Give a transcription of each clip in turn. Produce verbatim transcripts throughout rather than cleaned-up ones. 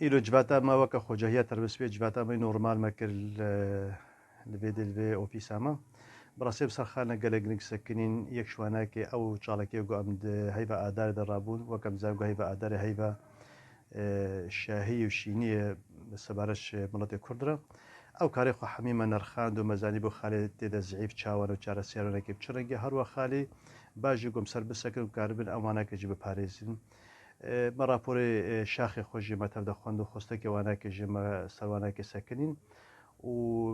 Îro civata me weke xwecahiya terbesbê civata me normal me kir li vê dê li vê ofîsa me. Bi rastî bi ser xalina gelek giring sekinîn yek ji wanakê ew çalakê ku em di heyva adarê de rabûn, wek em zago heyva adarê heyva şahî û şîniyê sebareş miletê Kurd re. Ew karê xwe hemî me nerxand û me zanî bo xalê tê de zîîf çawan û çareseriya wanakê bi çi rengî. Her wa xalî bajî ku em ser bisekin û karibin em wanakê jî biparêzin. Me raporê şaxê xwe jî me tev de xwend û xwestekê wanakê jî me ser wanakê sekinîn û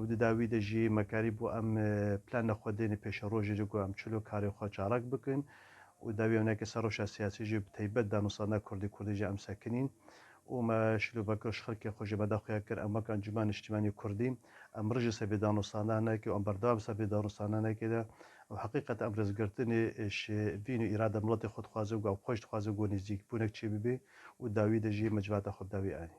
di dawî de jî me karî bû em plana xwe dêne pêşerojê jî ku em çilo karê xwe çalak bikin û dawî ewnekê ser rewşa siyasî jî bi teybet danûstana kurdî kurdî jî em sekinîn û me şîlovekir ji xelkê xwe jî me daxuya kir em wek encûmen niştîmanî kurdî em rijî ser vê danûstana neke û em berdewam ser vê danûstana neke de û heqîqet em rêzgirtinê ji vîn û îrada miletê xwe dixwaze ku ew xweş dixwaze ku nêzîkbûnek çêbibê û dawî de jî me civata xwe bi dawî anî.